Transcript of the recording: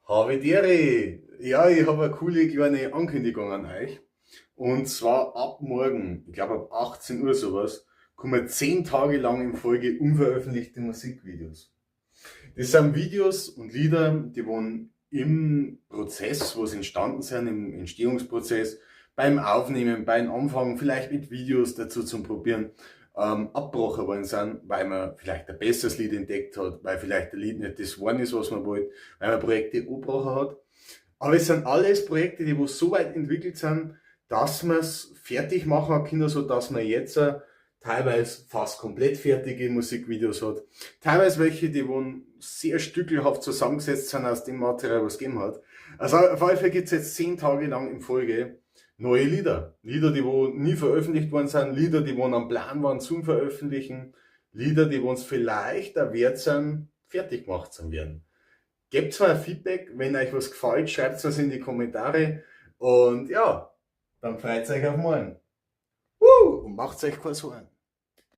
Habedere! Ja, ich habe eine coole kleine Ankündigung an euch. Und zwar ab morgen, ich glaube ab 18 Uhr sowas, kommen 10 Tage lang in Folge unveröffentlichte Musikvideos. Das sind Videos und Lieder, die wurden im Prozess, wo sie entstanden sind, im Entstehungsprozess, beim Aufnehmen, beim Anfang, vielleicht mit Videos dazu zum Probieren, abgebrochen worden sind, weil man vielleicht ein besseres Lied entdeckt hat, weil vielleicht ein Lied nicht das geworden ist, was man wollte, weil man Projekte abgebrochen hat. Aber es sind alles Projekte, die wo so weit entwickelt sind, dass man es fertig machen kann, so dass man jetzt teilweise fast komplett fertige Musikvideos hat. Teilweise welche, die wo sehr stückelhaft zusammengesetzt sind aus dem Material, was es gegeben hat. Also auf alle Fälle gibt es jetzt 10 Tage lang in Folge neue Lieder. Lieder, die wo nie veröffentlicht worden sind, Lieder, die wo am Plan waren zum Veröffentlichen, Lieder, die uns vielleicht auch wert sind, fertig gemacht zu werden. Gebt mir ein Feedback, wenn euch was gefällt, schreibt was in die Kommentare und ja, dann freut euch auf morgen. Und macht euch keine Sorgen.